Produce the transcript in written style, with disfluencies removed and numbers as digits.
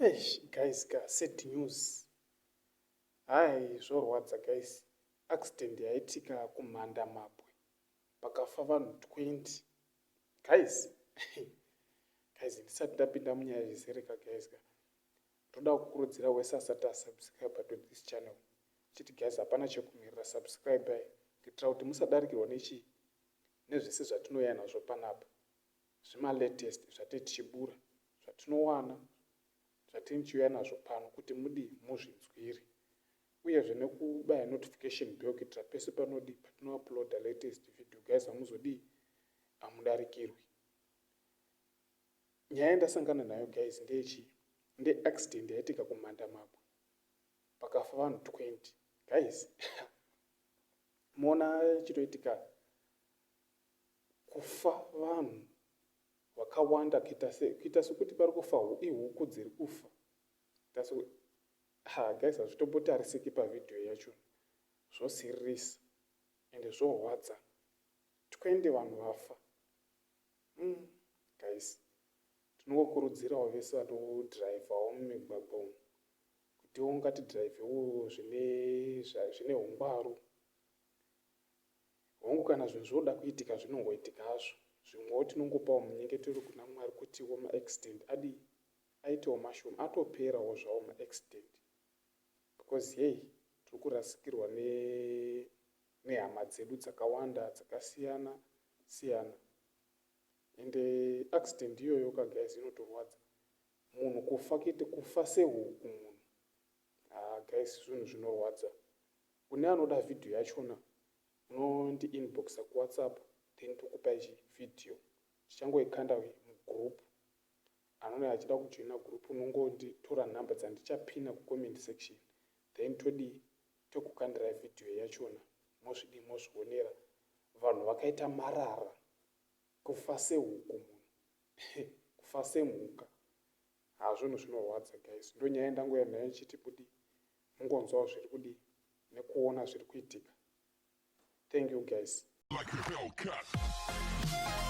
Eish guys ka sad news. Hai zvorwadza guys. Accident yaitika kumhanda mabwe. Pakafa vanhu 20. Guys. Guys ndisati ndapinda munyaya zvizere ka guys ka. Ndoda kukurudzira wese asati asubscribe to this channel. Chiti guys hapana chekumirira subscribe kuitira kuti musadarikirwa nechi nezvese zvatinouya nazvo panapa. Zvima latest zvatee tichibura zvatinowana zvatinenge tichiuya nazvo pano kuti mudii muzvinzwire uyezve nekubaya notification bell kuitira pese panodii patinouploada latest video guys hamuzodii hamudarikirwi. Nyaya yandasangana nayo guys ndeyechii ndeaccident yaitika kumhanda mabwe pakafa vanhu 20 guys moona chitoitika kufa vanhu vakawanda kuita se kuita sekuti pari kufa ihuku dziri kufa ha guys hazvitombotarisiki pavhidhiyo yacho zvosiririsa ende zvorwadza 20 vanhu vafa guys tinongokurudzirawo vese vanodhiraivhawo mumigwagwa umu kutiwo ngatidhiraivhewo zvine zvine ungwaru. Hongu kana zvinhu zvoda kuitika zvinongoitika hazvo. Zvimwewo tinongopawo munyengetero kuna Mwari kutiwo maaccident adii aitewo mashoma atoperawo zvawo maaccident because hey tiri kurasikirwa nehama dzedu dzakawanda dzakasiyana siyana ende accident iyoyo ka guys inotorwadza munhu kufa kuite kufa sehuku munhu haa guys zvinhu zvinorwadza kune anoda vhidhiyo yachona unondi inboxa kuWhatsApp then tokupa ichi vhidhiyo tichangoikanda mugroup anonge achida kujoina group unongonditora nhamba dzandichapina kucomment section then todii tokukandira vhidhiyo yachona mozvidii mozvionera vanhu vakaita marara kufa sehuku munhu kufa semhuka hazvinhu zvinorwadza guys ndonyaya ndangoya nayo ichiti kudi mungonzwawo zviri kudii nekuona zviri kuitika thank you guys. Like a Hellcat.